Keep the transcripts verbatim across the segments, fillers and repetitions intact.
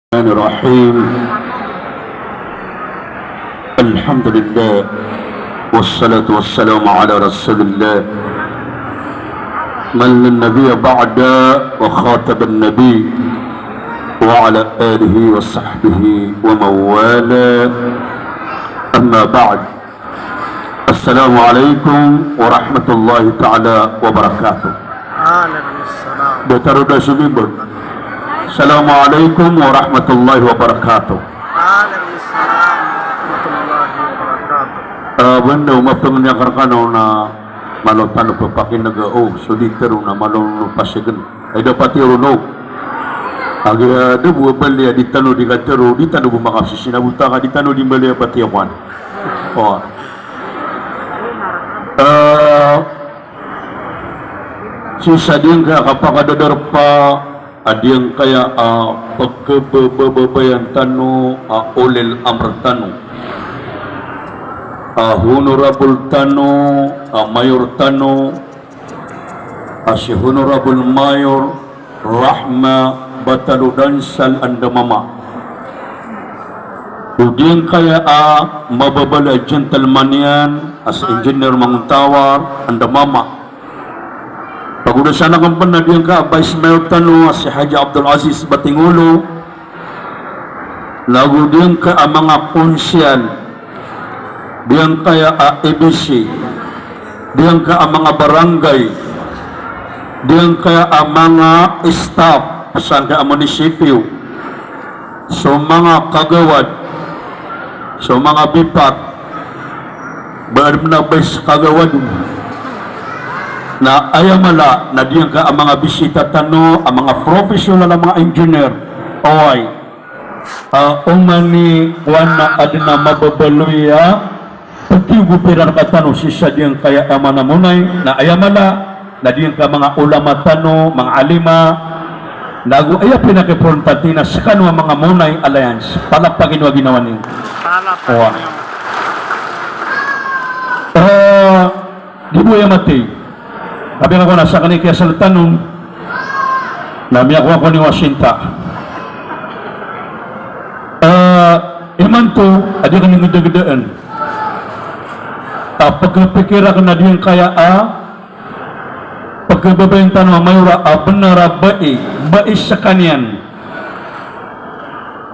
الرحمن الرحيم. الحمد لله، والصلاة والسلام على رسول الله، من لا نبي بعده وخاتم النبي، وعلى آله وصحبه ومن والاه. أما بعد. Assalamu alaikum warahmatullahi taala wabarakatuh. Alaikum salam. Da taro da so mimbar. Assalamu alaikum warahmatullahi wabarakatuh. Alaikum salam warahmatullahi wabarakatuh. Ah, banda o mapangni akn rkano na malo tano ppakinega o so di taro na malo no pasign. Ay da pati ron o. Agi, ah, da bo bali a di tano di katero, di tano bo makapsisinabot a ka, di tano di bali a pati ako an. O. Ah, sii sa diyangkaya kapakadadarpa a diyangkaya a pkhabababayan tano a ulil amr tano, a honorable tano, a mayor tano, a si Honorable Mayor Rahma Batalo Dansal Andamama. O diyangkaya a mababaloy a gentleman iyan, a si Engineer Mangontawar Andamama. Pagodasan akn pn a diyangkaya a Vice Mayor tano, a si Haji Abdul Aziz Batingolo, nago diyangkaya a manga konsehal, diyangkaya a A B C, diyangkaya a manga barangay, diyangkaya a manga staff sangkaya a munisipyo, so manga kagawad, so manga bipat, ba adn a vice kagawad. Na aya mala na diyangkaya a manga bisita tano a manga professional a manga engineer. Oway. Ah, oman i kowan na adn a mababaloy a ptiyogopi rkatano sii sa diyangkaya a manamonay, na aya mala na diyangkaya a manga ulama tano, manga alima, nago aya pinakaimportante na skano a manga Monay Alliance. Palakpakin o ginawa niyo. Palakpakin. Oway. Ah, di bo aya mati. Kapiya ka ko na sakn i kiyasal tano na miyakowa ko niyo a sinta. Ah, imanto a di akn ngdagdaan a pkhapikir akn a diyangkaya a pkhababayan tano a mayor a bnar a bai, bai skaniyan.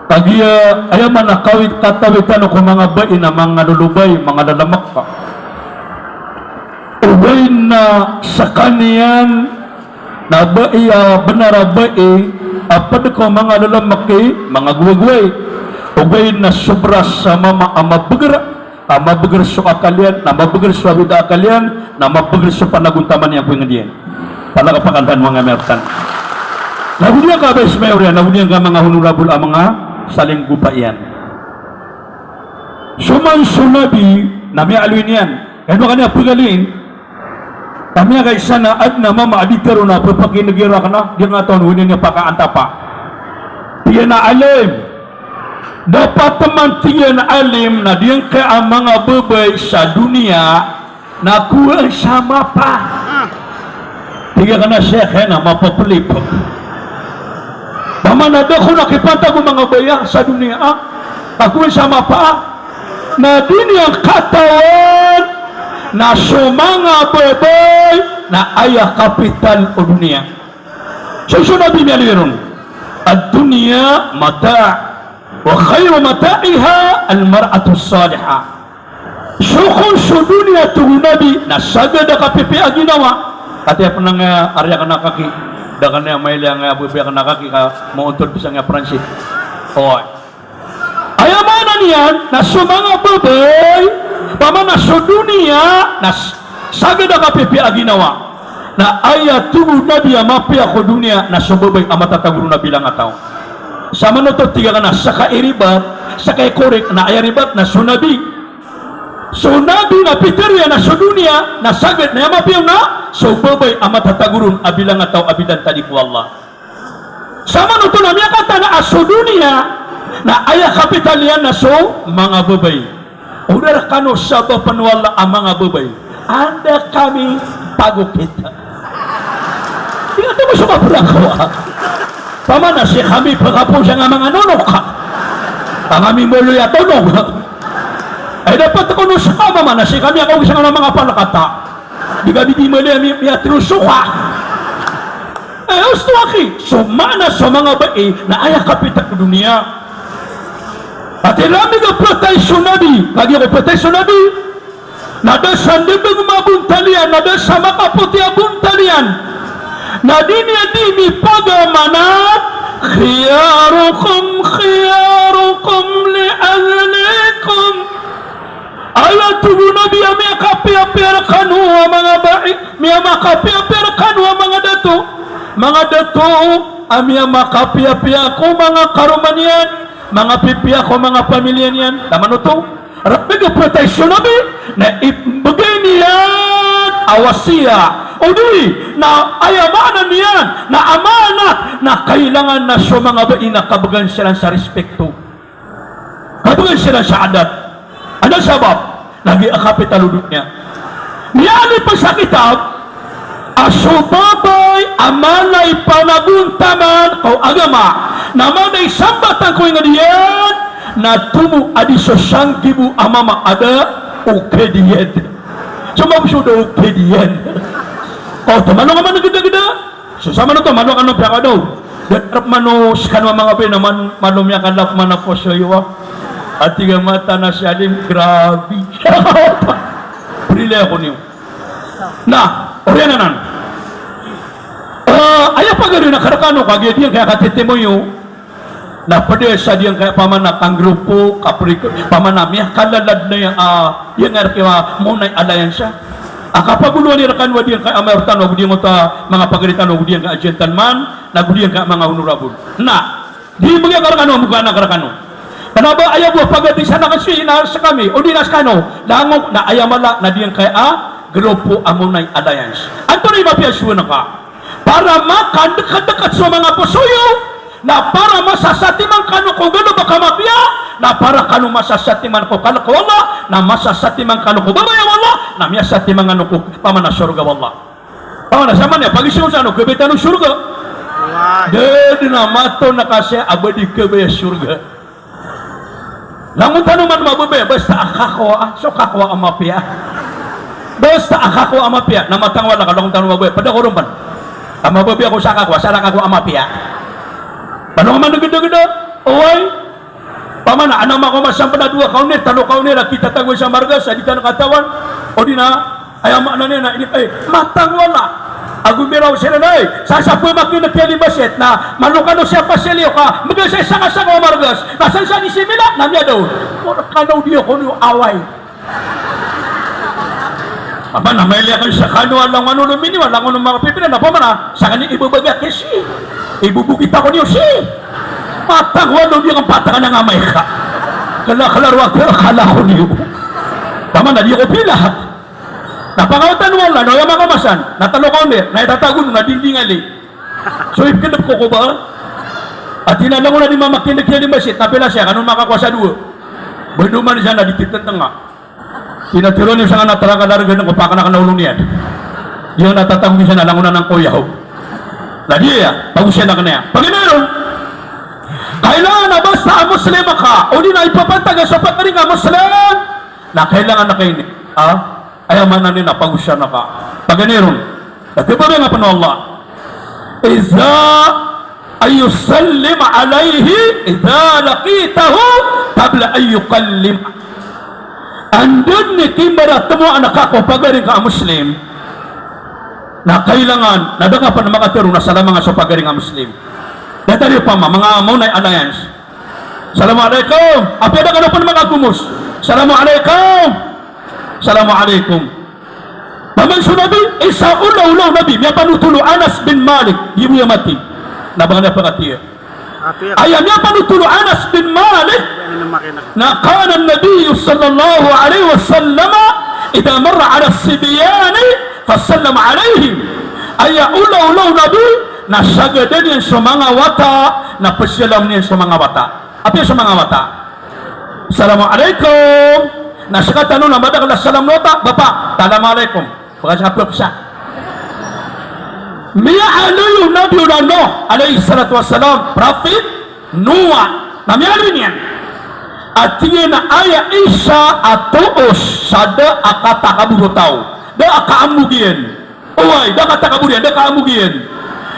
Kagiya aya man a kawit, katawi tano ko manga bai na manga lolobay, manga lalmk. Ogaid na skaniyan na bai a bnar a bai a pd ko manga lalmk i manga gowagoway. Ogaid na sobra sa mama a mabgr, a mabgr so akal iyan, na mabgr so awid a akal iyan, na mabgr so panagontaman iyan ko ingd iyan. Palakpakan tano manga miyartan. Nago diyangkaya a vice mayor iyan, nago diyangkaya a manga honorable a manga salinggopa iyan. So man so Nabi na miyaaloy niyan, kaya ba kaniya pagaloyin, ka miyakaisa na adn a mama a di tharoon a phapakinegi rakn a, di ngka tawan o iniyan iyan pakaantapa. Tig iyan a alim. Dapat man, tig iyan a alim, na diyangkaya a manga babay sa doniya na kowaan sa mapa. Tig akn a Sheikh, na mapaplip. Ba man a da kon a kipantag o manga babay sa doniya, a kowaan sa mapa. Na di niyan katawan na so manga babay na aya kapital o doniya. So, so Nabi miyaaloy ron, "Ad-dunya mata', wa khayru mata'iha al-mar'atus salihah." So kon so doniya, tig o Nabi, na sagad a kapipiya a ginawa. Katii pn angkaya ari akn a kaki, da kn aya mailay angkaya babay akn a kaki ka maontod pn sangkaya pransit. Oway. Aya maana niyan na so manga babay, pamana so doniya na s-, sagad a kapipiya a ginawa. Na aya tig o Nabi a mapiya ko doniya na so babay a matatago ron a bilangataw. Samanoto, tig akn a saka i ribat, saka i korek, na aya ribat na so Nabi. So Nabi na pitharo iyan a so doniya na sagad, na aya mapiya on na so babay a matatago ron a bilangataw a bidantad ko Allah. Samanoto na miyakataan a so doniya na aya kapital iyan na so manga babay. O da rkano sabapn o Allah a manga babay, anda kami pagokit. Di ngka tomo so kaprakawa. Pamana si kami pakapo sangka manga nonok. Angami moloy a tonog. Ay dapat ko no saka pamana si kami ako sangka manga palakata. Di kami di mali ami, miyatroso ka. Eh, osto aki, so maana so manga bai na aya kapita ko doniya. Ati rami ka patay so Nabi, lagi ko patay so Nabi. Na da sa ndebeng mabontal iyan, na da sa makapoti a bontal iyan. Na di niyan di mipagamanat, khiyarukum khiyarukum li ahlikum. Ala togo Nabi a miyakapiyapiya rekano a manga bai, miyamakapiyapiya rekano a manga dato. Manga dato a miyamakapiyapiya ko manga karoma niyan, manga pipiya ko manga pamilya niyan. Taman oto, rek a patay so Nabi, na ibegay niyan a wasiya. O di na aya maana niyan na amanat, na kailangan na so manga bai na kabegan siran sa respekto. Kabegan siran sa adat. Anda sabap? Lagi a kapita ko doniya. Miyaaloy pen sa kitab a so babay a mala i panagontaman ko agama, na mala i sambatan ko inged iyan, na tomo a di so sanggibo a mama a da oked iyan. So mama so da oked iyan. O, toman o mama na gedageda. So samanoto, malo kano piyakadaw. Datar mano sekano a manga bai na man, malo miyakadap mana poso iyo a. Ati ka mata na si Alim, grabe. Prilaya ko niyo. Na, oriyan anan. Eh, aya pagari na karekano, kagiya di kaya katitimo iyo. Na ped sa di kaya pamana kanggrupo, kapriko, pamana miyakalalad na iya, ah, iya nga rek a Maonay Alliance. A kapagolowan iyan rekano a di kaya a mayor tano, a go di kaya manga pagari tano, a go di kaya gentleman, na go di kaya manga honorable. Na, di mbegay ka rekano, mbegay ka rekano. Kena ba aya bo a pagari sa na kasi na sekami, o di na sekano, langon, na aya mala, na di kaya a grupo a Maonay Alliance. Antonaa i mapiya so wana ka? Para makandekedeket so manga poso iyo, na para masasatiman kano ko galebek a mapiya, na para kano masasatiman ko kalek o Allah, na masasatiman kano ko babaya o Allah, na miyasatiman kano ko pamana sorga o Allah. Pamana saman iya, pagisong sano, kabaya tano sorga. Da den a mato na kasi a ba di kabaya sorga. Langon tano man mababaya, basta a kakowa, so kakowa a mapiya. Basta a kakowa a mapiya, na matang wala ka langon tano mababaya, ped ako ron pen. A mababaya ako sa kakowa, sa kakowa a mapiya. Pano man gedageda, oway. Pamana, anama ko masampen a dowa kaonir, telo kaonir, a kitatagoan sa margas, a di tano katawan, o di na, aya maana niyan na ini, eh, matang wala. Ago miraw siran, eh, sa sapemakin a kiyalimbas iyan, na malo kano siya pasili o ka, mbegay sa isa ka sanga o margas, na san sa di simila, na miyadaon. Kano di ako niyo away. Aba, na mailay aken sa kano a langon o lominiwa, langon o manga pipila, na pamana, sa kani ibebegay aki si, ibebegay ako niyo si. Matang wala di aken patakan a ngamay ka. Kala, kala ruwa, kala ko niyo. Pamana, di ako pila. Na pangawatan o Allah, na aya makamasan, na telo kaonir, na itatago na dindingali. So, ipkendep ko ko ba? Ati na langon a di mamakindeg kiyalimbas iyan, na pila siya, kano makakowa sa dowa. Bendoman siya na di titentenga. Tina tiro niyo sangkanan a tara ka daregen ko pakana kena olo niyan. Iyo na tatago siya na langon anan ko yaw. Na di iya, bago siya na kena iya. Paganay ron. Kailangan na basta a Muslim ka, o di na ipapantag a so pagari nga Muslim. Na kailangan na kaini. Ha? Aya maana niyan na pagosana ka. Paganay ron. Ati ba nga pano Allah. Iza an yusallim alayhi idha laqitahu qabla an yukallim. Anda ni kimbaratemo a na kako pagari nga a Muslim. Na kailangan, na da ka pen makatero na salama nga so pagari nga a Muslim. Datar iyo pama, manga Maonay Alliance. Assalamu alaikum. Apiya da kano pen makagomos. Assalamu alaikum. Assalamu alaikum. Taman so Nabi, isa olaola o Nabi, miyapanotol o Anas bin Malik, di bo iya mati. Na ba nga niyan pakatiya. Aya miyapanotol o Anas bin Malik, na kana an-Nabi sallallahu alaihi wasallam idha marra ala as-sibyani fa sallama alaihim. Aya olaola o Nabi, na sagadan iyan so manga wata, na pesalam iyan so manga wata. Apiya so manga wata. Assalamu alaikum. Na sekatano na madakel a salam o wata, bapa, assalamu alaikum. Baka sa pepsa. Miyaaloy o Nabi o Nuh alayhis salatu wassalam, Prophet Noah. Na miyaaloy niyan a tig iyan a aya isa a toos sa da a katakabor o taw, da a kaambog iyan. Oway, da a katakabor iyan, da a kaambog iyan.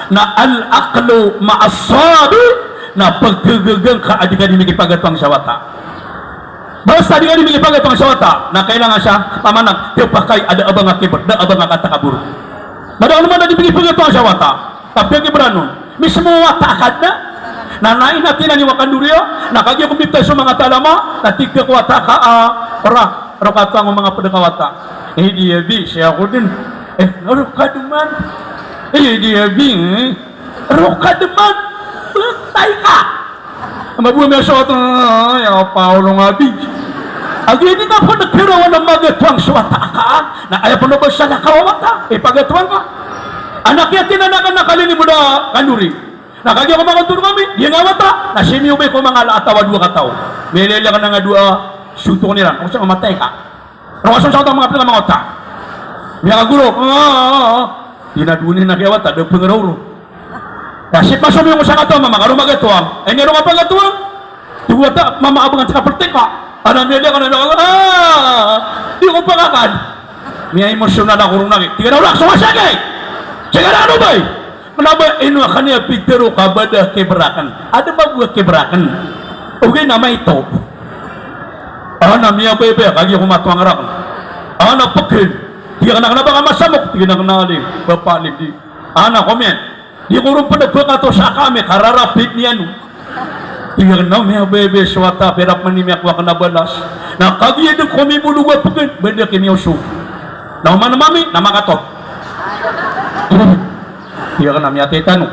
Na al-aqlu ma'as sabi, na pagagaga ngka a di ka di mikipagatowang sa wata. Basta di ka di mikipagatowang sa wata, na kailangan sa pamanang, tepakay a da a ba nga kibr, da a ba nga katakabor. Madakl man a di mikipagatowang sa wata, tapi a kibran on. Mismo wata a Kadnan. Na, na ina tinan i wa kandori a, na kagiya ko mita so manga talama, na tig ka ko wata ka, ah, ora, ro katowang o manga pd ka wata. Eh, di abi, siya ko din. Eh, ro ka dn man. Eh, di abi, eh. Ro ka dn man. Tay ka. Mabaya miyasoat, ah, ya Paolo nga bi. Agi di na pn kirawan a magatowang so wata a kaan. Na aya pn o ba salakaw a wata, ipagatowang ka. Anak iya tinan akn na kalilimo da kandori. Na kagiya ko makantoro kami, di nga wata, na simiyobay ko manga ala a taw a dowa kataw. Miyailay akn a nga dowa sotok iran, o sa mamatay ka. Ro kasong sa wata manga pd ka manga wata. Miyakagoro, ah, ah, ah, ah. Di na dowa niyan a kiyawata, da pngraw ron. Na sii pasomiyo ko sangkataw a mama, ka ro magatowang. Aya niyan ro kapagatowang. Tig o wata, mama, abangan sa kapltik ka. Ana miyailay akn a, ah, di ko pakakad. Miya-emotional ako ron aki. Tig iyan a, "Wala ka so masakit." Tig iyan a, "Ano ba?" Kna ba ino akn iya pitharo ka ba da kibr akn. Adn ba bo a kibr akn. Ogaid na maito. Ana miyabaybay, kagiya ko matowang rakn. Ana pkn. Tig iyan a, "Kna ba ka masamok?" Tig iyan a, "Kna alim, bapa alim di." Ana komiyan. Di ko ron pd a pkatosa kami, kararapit niyan. Tig iyan a, miyabaybay so wata, pira pman i miyakowa akn a balas. Na kagiya dn ko mibolog a pkn, ba da ki miyaoso. Na oman mami, na makatot. Tig iyan a, miyatay tano.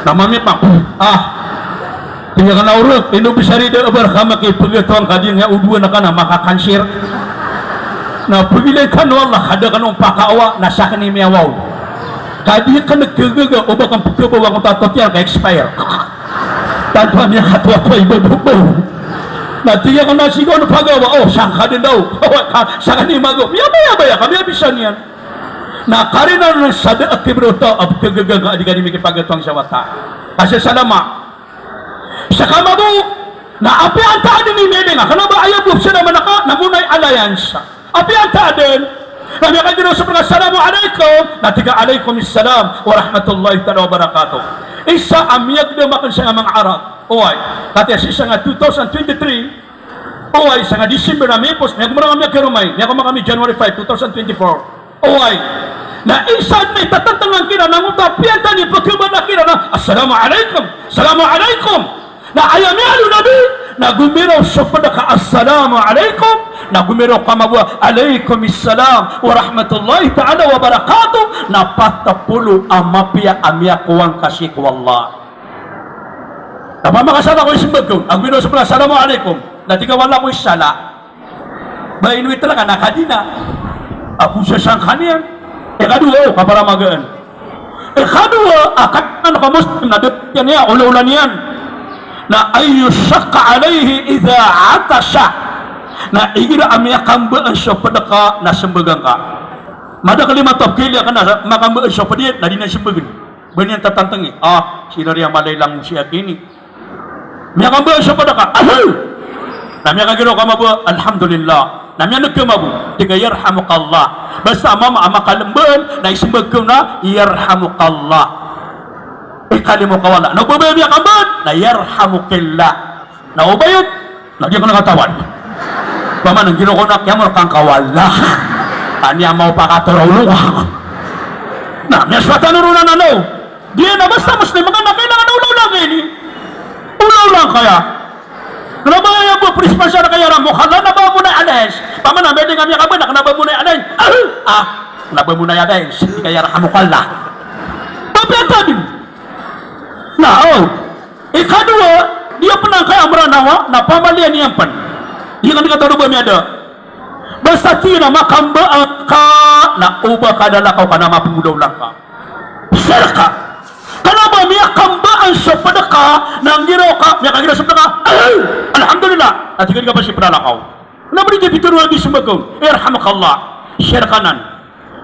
Na mami pa, ah. Tig iyan a, orok, ino bisari da a ba rka makipgatowang ka di nga odowan ka na makakansir. Na pagilay kano Allah, ka da kano pakaawa, na sakn i miyawaw. Ka di kn kagaga o ba kn pkhabawang o tatot iyan ka expire. Tanto a miyakatowatowa i babaw. Na tig iyan a, sigaw na pagawa, o, sangka dn daw. Sakn i magaw. Miyabayabaya ka, miyabisan iyan. Na karina na sa da a kibr o taw a pkagaga ngka a di ka di mikipagatowang sa wata. Kasi salama. Sa kamabo, na apiya antaa dn i miyailay nga, kna ba aya bo sa da manaka, na monay alliance. Apiya antaa dn, na miyakagiraw so pd ka, "Assalamu alaikum," na tig ka, "Alaikum assalam wa rahmatullahi ta'ala wa barakatuh." Isa a miyagdam akn sa manga Arab. Oway, katiya sii sanga two thousand twenty-three, oway, sanga December a miyapos, miyagomra kami a karomay, miyakomra kami January five, two thousand twenty-four. Oway. Na isa dn i tatantangan kiran na ngoto a piyantan i pkhabana kiran na, "Assalamu alaikum, assalamu alaikum." Na aya miyaaloy o Nabi, na gomiraw so pd ka, "Assalamu alaikum." Na gomiraw ka mambo a, "Alaikum assalam wa rahmatullahi ta'ala wa barakatuh." Na pat polo a mapiya a miyakowa ngka sii ko Allah. Na pamakasala ko i smbag on, a gomiraw so pd ka, "Assalamu alaikum." Na tig ka, "Wala ko isala." Ba inowit rka na ka di na. Ago sasangka niyan. Ikadowa, o, kaparamagaan. Ikadowa, a kanan ka Muslim na da iyan iya, olaola niyan. Na an yushaqqa alaihi idha atasha. Na igira a miyakambaan so pd ka na smbag angka. Madakl i matop kili akn na makambaan so pd iyan na di niyan smbagn. Ba niyan tatantngi. Ah, sii na riya malay langon si aki ini. Miyakambaan so pd ka, "Ahem!" Na miyakagiraw ka mambo, "Alhamdulillah." Na miyaneg ka mambo, tig ka, "Yarhamukallah." Basta a mama a makalmbaan, na ismbag ka na, "Yarhamukallah." Ikalimo ka wala. Na o ba aya miyakambaan, na, "Yarhamukillah." Na o ba aya, na di ka na katawan. Paman, giraw ko na kiyamor kangka wala. Ani a maopakatoro olo ka. Na, miyaswatan o rona na, no. Di na basta Muslim ka na kailangan a olaola ka ini. Olaola ka iya. Kna ba aya bo, prinsipal sa kaya, "Yarhamukallah," kna ba monay alliance. Paman a mbeding a miyakambaan, kna ba monay alliance. Ah, ah. Kna ba monay alliance. Tig ka, "Yarhamukallah." Tapi a tadi. Na, o. Ikadowa, di a pn angkaya a Mranaw a, na pamalian iyan pn. Di ka, di ka taro ba miyada. Basta tig iyan a makambaan ka, na o ba kadalakaw ka na mapmolaola ngka. Sii rka. Kna ba miyakambaan so pd ka, na nggiraw ka, miyakagiraw so pd ka, "Alhamdulillah." Na tig ka, di ka pasi pdalakaw. Na ba di pitharo o Nabi smbag on, "Yarhamukallah." Sii rka nan.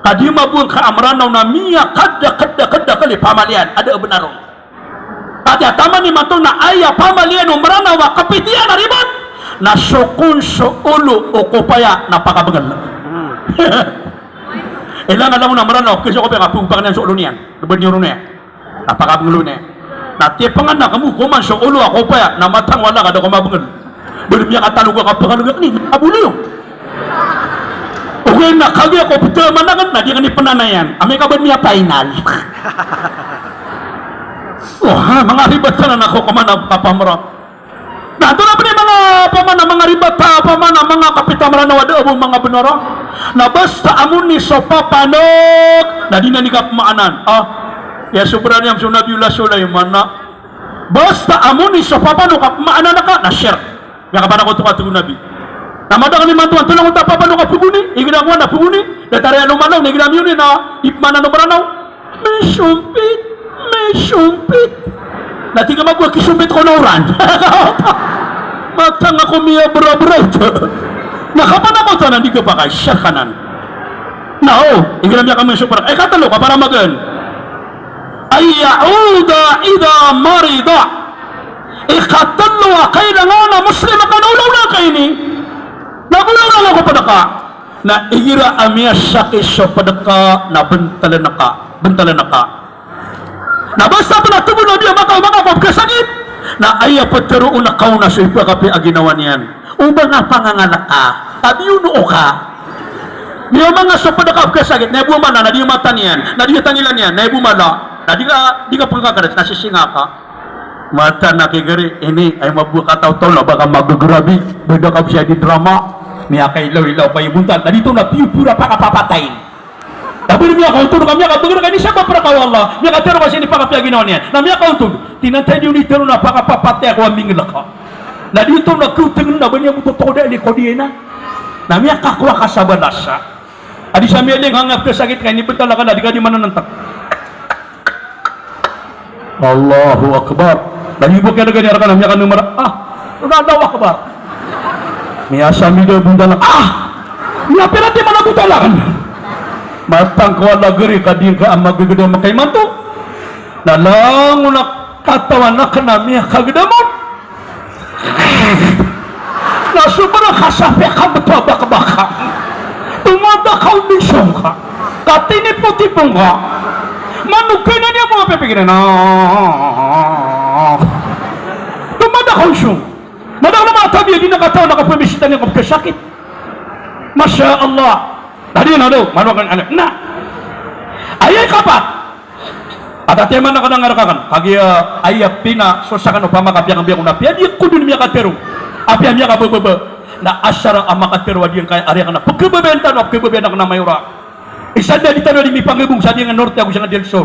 Ka di mabowang ka a Mranaw na miyakadakdakdakl i pamaliyan a da a bnar on. Ka di a taman imanto na aya pamaliyan o Mranaw a kapitiyan a ribat na so kon so olo o kopaya na pakabngl. Ilang a langon a Mranaw, kisa o kopaya ka pagpakn iyan so olo niyan. Lbad niyo ron iyan. Na pakabngl on iyan. Na tiyapangan na kamo koman so olo a kopaya na matang wala ka da ko mabngl. Bal miyakatalo ka kapakn on iyan, ni abuli on. Ogaid na kagiya ko pthaman akn na di akn ipnanayan. Amay ka bad miyapainal. Wah, manga ribat anan a ko koman a kapamra. Na antonaa pn i manga, opama na, manga ribat a, opama na, manga kapita Mranaw a da a bo manga bnar a? Na basta amonin so papanok na di nan di kapmaanan. Ah, iya sobra niyan so Nabiyullah Sulaiman na basta amonin so papanok a pmaanan ka na shirk. Miyakapanakot ka, tig o Nabi. Na madakl imanto, antonaa langon ta papanok a pgoni, igira ko na pgoni, datar iyan o Mranaw, na igira miyoni na di pmaanan o Mranaw. Misompit, misompit. Na tig a mago a kisompit ko na oran. Matang ako miyabrabra oto. Na kapanakotan a di kapakay, shirk anan. Na o, igira miyakamisompit. Ikatlo, kaparamagan. An ya'uda idha marida. Ikatlo a kailangan a Muslim a kano olaola ka ini. Na olaola ko pd ka. Na igira a miyasakit so pd ka na bntln ka, bntln ka. Na basta pn a tig o Nabi a makaoma ka ko pkhasakit, na aya ptharoon a kaon na so ipkhapiya a ginawa niyan. O ba nga pangangal ka, tabiyon o ka. Miyaoma nga so pd ka a pkhasakit, na aya bo mala, na di mata niyan, na di tangilan iyan, na aya bo mala, na di ka, di ka pkhakrs, na sisinga ka. Mata na kigari, ini, ay mabuka taw-taw na baka magagrabi, beda ka bisa di drama, miyakailaw-ilaw pa i bontal, na di to na piyo pura pakapapatayin. Tapi miyakaontod ka, miyakabagar ka, ini sabap rka o Allah, miyakatharo ka sii pakapiya ginawa niyan, na miyakaontod, tinantay di onitaro na pakapapatay ako a mingl ka. Na di to na koteng na ba niyan bo totoko da ini kodiya na. Na miyakakowa ka sa balasa. Adi sa miyaling hanga pkhasakit ka, inibntal ka na di ka di mananantak. Allahu Akbar. Lagi bo kaya lagay niya rka na miyakanomar. Ah, Allahu Akbar. Miyasa mida bontal. Ah! Miyapira ti mana bontal ka. Matang ko a lagari ka di ka a magagada makaimanto. Na langon a katawan akn a miyakagada man. Na sobra ka sa piyakabto a bakbaka. Tomada ka o lisong ka. Katinipotipon ka. Manogay na niyan bo a pipikiran. Tomada ka o lisong. Madakl a manga tabiya di na katawan a kapamisita niyan ko pkhasakit. Masha Allah. Tadi na do, mano kan anak. Na. Aya ikapat. Atatiyaman akn a nga rka kan, kagiya aya pinasosa akn opama ka piyakambiyakon a piya di ko dn miyakatharo, a piya miyakabababa, na asar a makatharo a di ngka ari akn a pkhababayaan tano, a pkhababayaan akn a mayor a. Isa da di tano di mipanggabong sa di nga Norte ago sa nga Del Sur.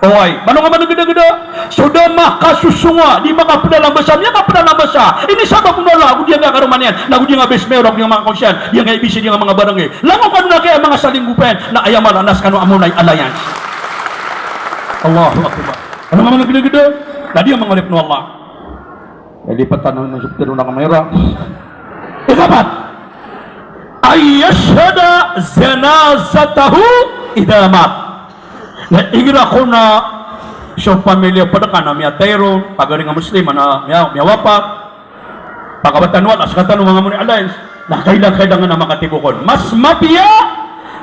Oway, mano nga manggdagda, so da makasosonga, di makapdalambasa, miyakapdalambasa, ini sabap o Allah, ago di nga karoma niyan, na ago di nga vice mayor, ago di nga manga kaonsiyan, di nga A B C, di nga manga barangay. Langon kano na kaya manga salinggopan na aya mala na skano a Monai Alliance. Allahu Akbar. Ano nga manga gdagda? Na di a manga oripn o Allah. Ay, lipatan na so ptharoon a kamera. Ikapat. An yashhada janazatahu idha mat. Na igira ko na so pamilya pd ka na miyatay ron, pagari nga Muslim a na miya-, miyawapat. Pagawatan wala, a skatano manga Monai Alliance, na kailang-kailangan a makatibok on. Mas mapiya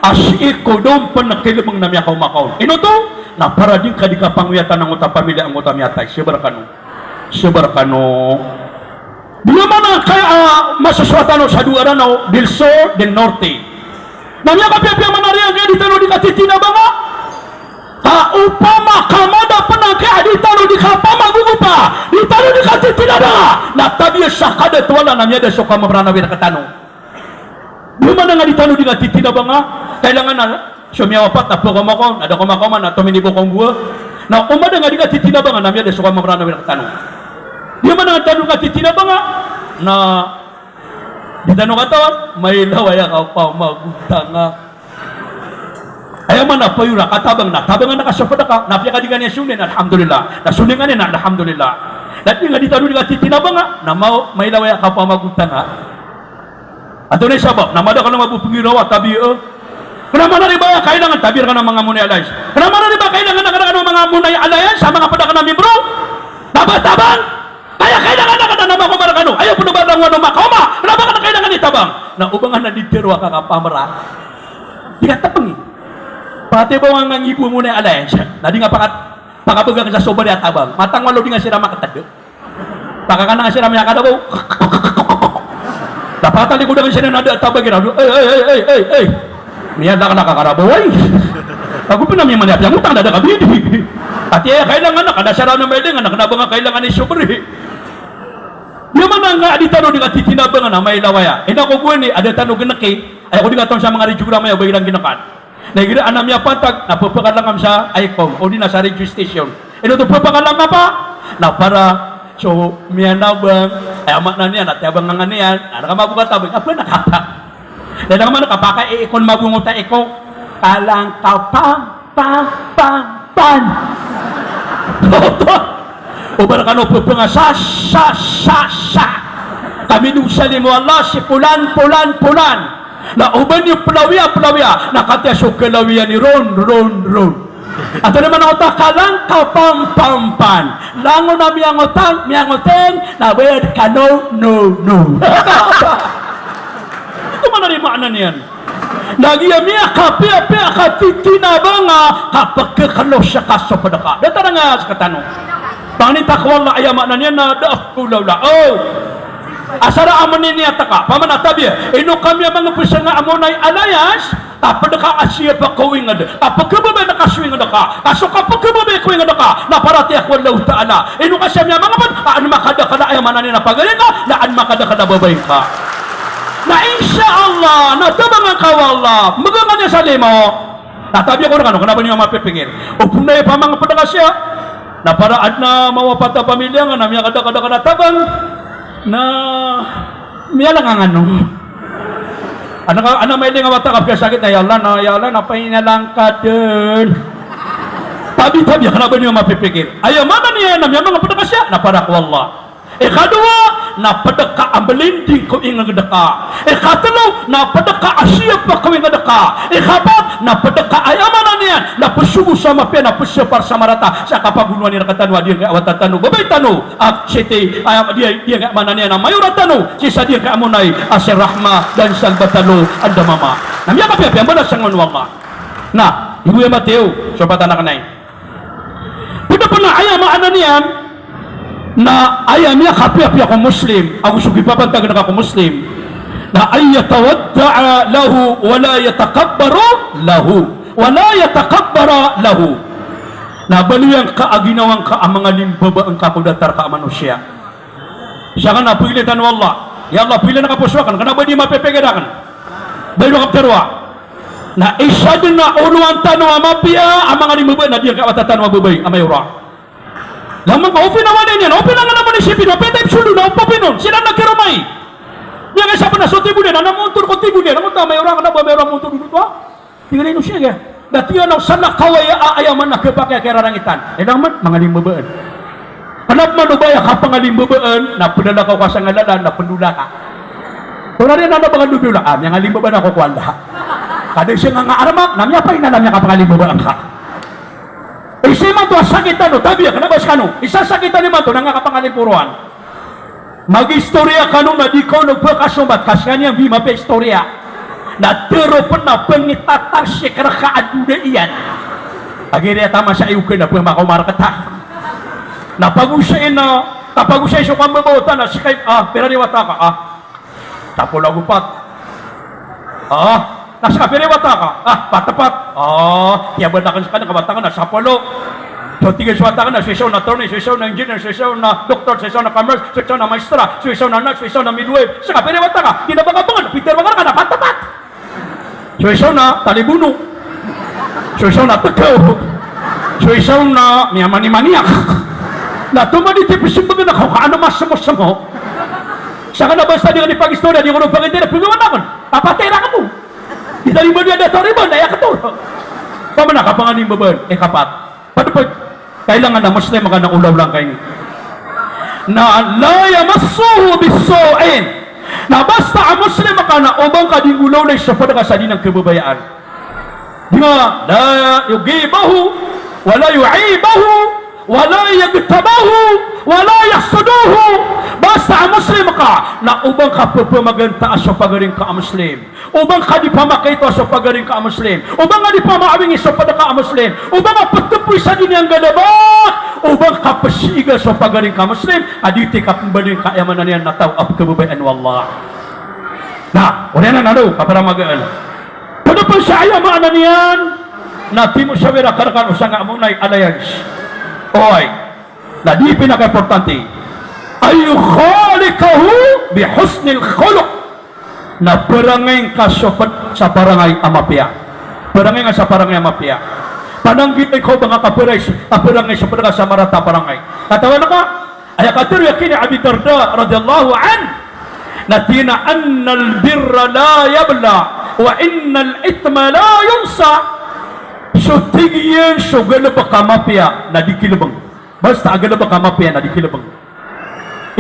a sii ko dn pn kilbng na miyakaoma ka on. Ino oto? Na para di ngka di kapangoyatan angkoto a pamilya angkoto a miyatay. Sabar kano. Sabar kano. Di man a kaya, ah, masosowa tano sa dowa Ranaw, Del Sur, Del Norte. Na miyakapiyapiya man a riyan, kaya di tano di katitinabanga. Ka opama ka mada pn a kaya di tano di kapamagogopa, di tano di katitinabanga, na tabiya sa kadat o Allah na miyada so kamamranawi rktano. Di man a nga di tano di katitinabanga, kailangan na so miyawapat na pkaoma ka on, na da ka makaoma, na tominibok ka on bo. Na o mada nga di katitinabanga, na miyada so kamamranawi rktano. Di man a nga di tano di katitinabanga, na di tano katawan, mailay a kapamagotanga. Aya maana a payor a katabang na, tabangan ka so pd ka, na piyakadingan iyan so nin, alhamdulillah. Na so nin nga nin, alhamdulillah. Na di nga di tano di katitinabanga, na ma-, mailay a kapamagotanga. Antonaa i sabap, na madakl a mabopngiraw a tabiya, Kna manariba, kailangan tabi rkano a manga amona i alliance. Kna manariba, kailangan akn rkano a manga amona i alliance, a manga pd akn a membro. Tabang, tabang. Kaya kailangan akn a manga komar kano. Aya pd o ba langowan o makaoma. Kna ba kn kailangan i tabang. Na o ba ngka na di tero a kakapamra, di ka tpngi. Pati ba ngka ngibo amona i alliance, na di ngka pakat-, pakabgan sa sobra a tabang. Matang walo di ngka siran makatd. Pakakana ngka siran miyakadabaw. Dapat a likodan ngka siran na da a tabang iran. Ey, ey, ey, ey, ey, ey. Miyada ka na kakarabaw, ay. Ago pn a miyamani a piyangotang, da da kabidi. Ati aya kailangan a, kada siran a mailing a, kna ba ngka kailangan i sobra. Di maana nga a di tano di katitinabangan a mailaw aya. Ino ko gowani, a da tano gnki. Aya ko di katawan sa manga radiograma aya o ba iran gnkan. Na igira adn a miyapantag, na pphakalangan sa ICOM, odi na sa radio station. Ino oto pphakalangan pa? Na para so miyanabang, aya maana niyan, na tiyabangan ka niyan, na rka mabong a tabang, na pn a kapaka. Na da ngka man kapaka, i-, ikon mabong o ta iko. Kalang ka pam, pam, pam, pam. O ba rkano pphanga sa, sa, sa, sa. Kami dn salimo Allah si polan, polan, polan. Na o ba niyo plawiya, plawiya, na katiya so kalawiya ni ron, ron, ron. Antonaa i maana o ta kalang ka pam, pam, pam. Langon a miyangotang, miyangoteng, na bayad ka no, no, no. Oto man i maana niyan. Na giya miyakapiyapiya ka titinabang a kapkhaklos ka so pd ka. Da taranga sktano. Pangnin ta ko Allah, aya maana niyan na da ko lawla. O. Asar a amn ini a taka, paman a tabiya, ino kami a manga psanga amona i alliance, ka pd ka a siyapa ko ingd, ka pkhababaya ka so ingd ka, ka so kapkhababaya ko ingd ka, na paratiyaya ko Allahu Ta'ala. Ino ka siya miyamangapd, ka an makadakl a aya maana niyan na pagari ka, na an makadakl a babay ka. Na insha Allah, na tabangan ka o Allah, mbgan ka niyan sa limo. Na tabiya ko rkano, kna ba niyo mapipikir. O pn a ipamangapd ka siya. Na para adn a mawapat a pamilya nga, na miyakadakadakl a tabang. Na miyalang angano. Adn a, adn a mailing a wata ka pkasakit na, ya Allah, na, ya Allah, na painalang ka dn. Tabi, tabiya, kna ba niyo mapipikir. Aya maana niyan na miyamangapd ka siya, na para ko Allah. Ikadowa, na pd ka a mblinding ko ingd ka. Ikatlo, na pd ka a siyapa ko ingd ka. Ikapat, na pd ka a aya maana niyan na psogo sa mapiya, na psapar sa marata sa kapagonowan i rk tano a diyangkai a wata tano, babay tano, a siti, a, diya, diyangkai a maana niyan na mayora tano, sii sa diyangkai a amona i, a si Rahma dan Salbatalo Andamama. Na miyakapiyapiya a mbala sa ngano o Allah. Na, ibo iya matiyo, so patan a kna i. Pd pn a aya maana niyan na aya miyakapiyapiya ko Muslim, ago so kipapantagn ka ko Muslim, na an yatawadda'a lahu wa la yatakabbara lahu, wa la yatakabbara lahu. Na baloy angka a ginawa ngka a mangalimbaba ngka ko datar ka a manosiya. Sakn na pagilay tano o Allah. Ya Allah, pagilay angka poso akn, kna ba di mapipikir akn. Baloy angka ptharoa. Na isa dn a olowan tano a mapiya a mangalimbaba na diyangkai a wata tano a babay a mayora. Lamang ka opina wani niyan, opina ngana mani sipin, opina ipsodo na opa pinon, siran na kiromai. Diyangkai sa pn a so tibo niyan, na montod ko tibo niyan, na mota mayora, kna ba mayora montod ko tibo. Tig iyan a ino siya kaya. Da tiyan a o salakaw aya, a, aya man a kepakay a kirarangitan. Ino man, mangalimbabaan. Kna ba man o ba aya kapangalimbabaan, na plalakaw ka sa ngalalan, na pndola ka. Tonaa rin a ba ka ndodola, a, miyangalimbabaan ako ko Allah. Ka da isa nga nga arama, na miyapay na lang miyakapangalimbabaan ka. Isa imanto a sakit tano, tabiya, kna ba skano. Isa sakit tano imanto, na nga kapangalimporowaan. Mag-istoriya kano na di kaon o pkasombat, ka skaniyan di mapiya istoriya. Na tero pn a pngitatarsik rka a doda iyan. Agiri a tamasa iyo kna pn makaoma rkta. Na pagosay na, na pagosay so kambabawata na skay, a, pira i wata ka, a. Sapolo ago pat. A. Na ska pira i wata ka? A, pat, pat. A, tiyaban akn skaniyan ka wata ka na sapolo. So tig iyan so wata ka na so isa on na attorney, so isa on na engineer, so isa on na doktor, so isa on na commerce, so isa on na maestra, so isa on na nurse, so isa on na midwife. Ska pira i wata ka? Di na bangabang, pitharo ka rka na pat, pat. So isa on na talibono. So isa on na tkaw. So isa on na miyamanimaniyak. Na toman di tipsmbagn ako ka ano masmosmo. Sakn na basta di ka di pag-istoriya, di ko ron pagintira, pgawan akn. Kapatay rakn mo. Di tarimbaan iyan, da tarimbaan, da aya ktoro. Paman a kapangalimbaban, ikapat. Pd pd. Kailangan a Muslim ka na olaola ngka ini. Na la yamassuhu bissu'in. Na basta a Muslim ka na o ba ngka di ngolawlay so pd ka sa di niyan kababayaan. Di nga, la yughibuhu, wa la yu'ibuhu, wa la yaghtabuhu, wa la yahsuduhu. Basta a Muslim ka, na o ba ngka pphamagantaa so pagari ngka a Muslim, o ba ngka di pamakaito so pagari ngka a Muslim, o ba ngka di pamaawingi so pd ka a Muslim, o ba ngka ptpoy sa di niyan galbk, o ba ngka psiga so pagari ngka a Muslim, a di ti kapmbaloy ngka aya maana niyan na taw a pkhababayaan o Allah. Na oriyan anan o kaparamagaan. Pd pn sa aya maana niyan na timo sawira ka rkano sangka a maona i alliance. Oway. Na di pinakaimportante, an yukhaliqahu bi husnil khuluq. Na pharangay ngka so pd sa pharangay a mapiya. Pharangay ngka sa pharangay a mapiya. Pananggilai ko ba ngka kapharay, kapharangay so pd ka sa marata a pharangay. Katawan ka, aya katharo iyan kini Abi Darda radhiyallahu anhu, na tig iyan a, "Innal birra la yabla, wa innal ithma la yunsa." So tig iyan, so galbk a mapiya na di kilbng. Basta a galbk a mapiya na di kilbng.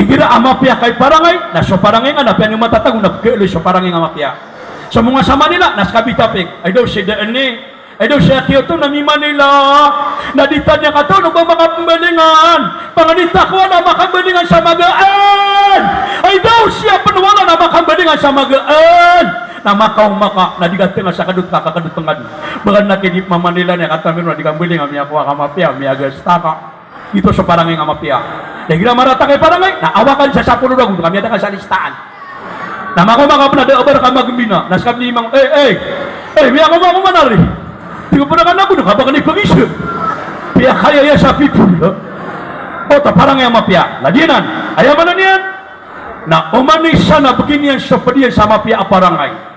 Igira a mapiya ka i pharangay, na so pharangay nga na piya niyo matatago na pkhaaloy so pharangay nga mapiya. So manga sa Manila, na ska bitapik. Ay daw si daan ni, ay daw si aki oto na mimanila. Na di tano kataw o ba makapmbalingan. Panganita ko na makapmbalingan sa magaan. Ay daw siya pn wala na makapmbalingan sa magaan. Na makaoma ka, na di ka tnga sa kadot ka, kakadot ka. Bgan na ki di mamanila niyan, katawan na di ka mbalingan, miyakowa ka mapiya, miyagasta ka. Ito so pharangay nga mapiya. Na igira marata ka i pharangay, na awakan sa sapolo ragon, ka miyada ka sa listaan. Na makaoma ka pn a da a ba rka magmbina, na ska pn i mang, "Ey, ey, ey, miyakowa ko man ari." Tig o pn a ka na bo, na ka ba kn i pagisa. Piyakaya iya sa pipol, ha? Oto pharangay a mapiya. Na giyanan, aya maana niyan na oman i isa na bgi niyan so pd iyan sa mapiya a pharangay.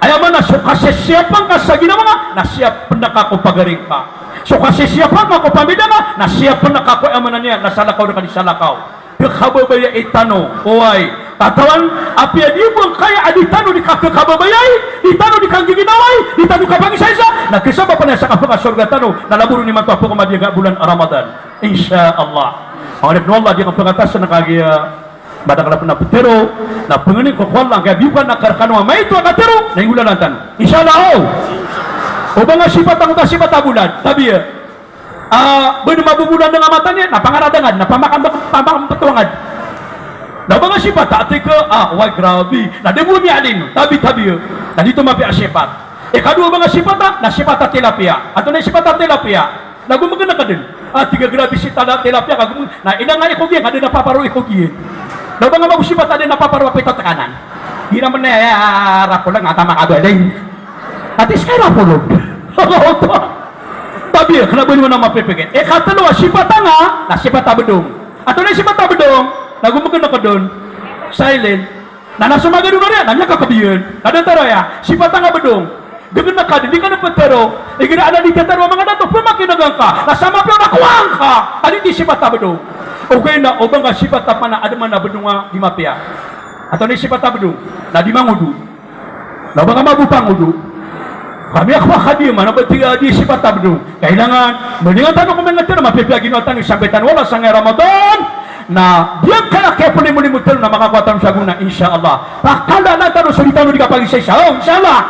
Aya maana, so kasisiyapan ka sa ginawa nga, na siyapn ka ko pagari ngka. So kasisiyapan ka ko pamilya nga, na siyapn ka ko, aya maana niyan na salakaw rka di salakaw. Pkhababayai tano, oway. Katawan, apiya di bo ngkaya a di tano di kakhababayai, di tano di kanggiginawai, di tano kapangisaisa, na khasabapan iyan sa kapakasorga tano, na labo ron imanto a pkhaoma di nga bolan a Ramadan. Insha Allah. Oway, na Allah di nga pangatasan kagiya Madakl a pn a ptharo, na pangnin ko ko Allah, angkaya biyokan akn rkano a maito a katharo, na inggolalan tano. Insha Allah, o. O ba nga sipat angkoto a sipat a bolan, tabiya. Ah, ba dn mabobolan dn a mata niyan, na pangaradangad, na pamakam-, pamakambtowangad. Na o ba nga sipat a tig ka, ah, oway, grabe. Na da bo miyailm, tabi, tabiya. Na di oto mapiya a sipat. Ikadowa o ba nga sipat a, na sipat a tilapia. Antonaa i sipat a tilapia? Na gomgnk dn. Ah, tig a grabe si tala-, tilapia ka gomgnk. Na ilang a ikog iyan, ka da napaparo ikog iyan. Na o ba nga mago sipat a da napaparo a pito tkanan. Di na mn aya, rapolog, nga tama ka ba, dai. Ati ska rapolog. Tabiya, kna ba niyo na mapipikir. Ikatlo a sipat a nga, na sipat a bdong. Antonaa i sipat a bdong? Na gomgnk dn. Silent. Na, na so magadon a riya, na miyakakab iyan. Na da tharoa, sipat a nga bdong. Ggnk ka dn, di ka dn ptharo. Igira adn a di tharoa a manga dato, pmakin'g angka. Na sa mapiya na kowaa ngka. Adi ti sipat a bdong. Ogaid na o ba nga sipat a pman a adn man a bdong a di mapiya. Antonaa i sipat a bdong? Na di mangodo. Na o ba nga mabo pangodo. Ka miyakowa ka di man, na ba tig a di sipat a bdong. Kailangan, mbalingan tano ko manga tharoa, mapipiya ginawa tano, sampay tano wala sangkai Ramadan. Na giyangkaya kiyaplimolimod tano na makakowa tano sa gona, insha Allah. Pakalalan tano so di tano di kapagisaisa, o, insha Allah.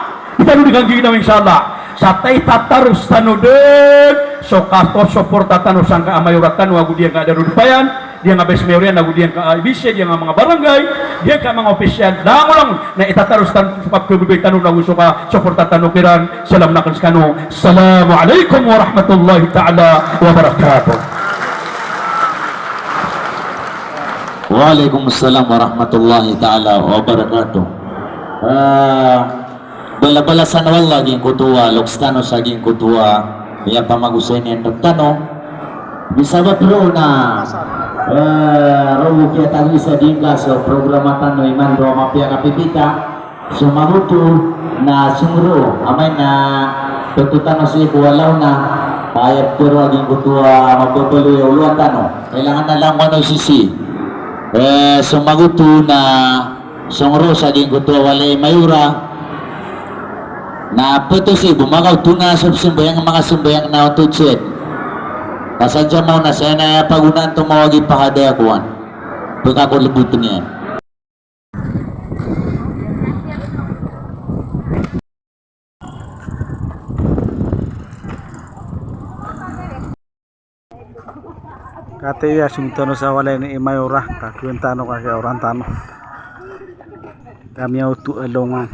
Di tano di kanggiginawa, insha Allah. Sa taitatarus tano dn so kasoporta tano sangkai a mayorat tano ago di angkai a darodopayan, di angkai a bais mayor iyan ago di angkai a I B C, di angkai a manga barangay, di angkai a manga opisyal, langolangon na itatarus tano so kapkhababayai tano ago so kasoporta tano kiran. Salam akn skano. Assalamu alaikum warahmatullahi ta'ala wabarakatuh. Wa alaikum assalam warahmatullahi ta'ala wabarakatuh. Ah, bala-balasan o Allah giyangkoto a loks tano sa giyangkoto a miyapamagosay niyan rktano. Misabap roo na, eh, roo kiyatagisa di ngka so programa tano imanto a mapiya kapipita. So magoto na songro, amay na ptho tano sii ko walaw na, aya ptero a giyangkoto a mababaloy a oloan tano. Kailangan na langon o sisi. Eh, so magoto na songro sa giyangkoto a walay mayora. Na ptho sii bo, makaoto na so pzambayang, makasambayang na oto chet. Kasadya maona saya na pagonaan to mawagi pahadaya kowan. Pkakolbotn iyan. Ati iya, song tano sa walay ni Mayora, ka kowaan tano, ka kiyaoran tano. Kami a oto a longan.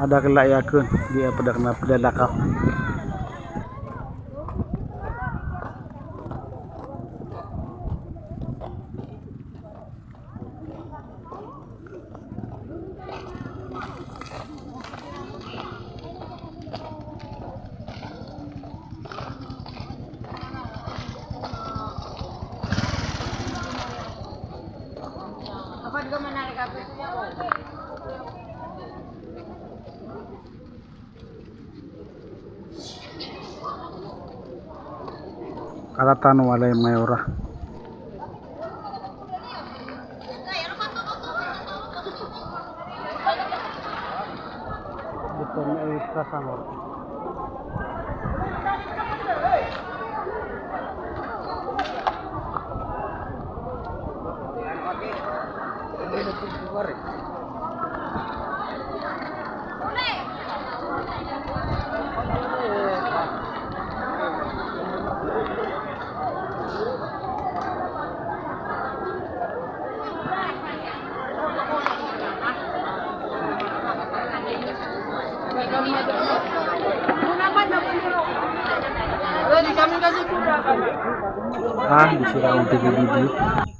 Ada kala iya kon, di apa dak na pdalakaw. Kala tano walay Mayora. Ah, di sira on tig video.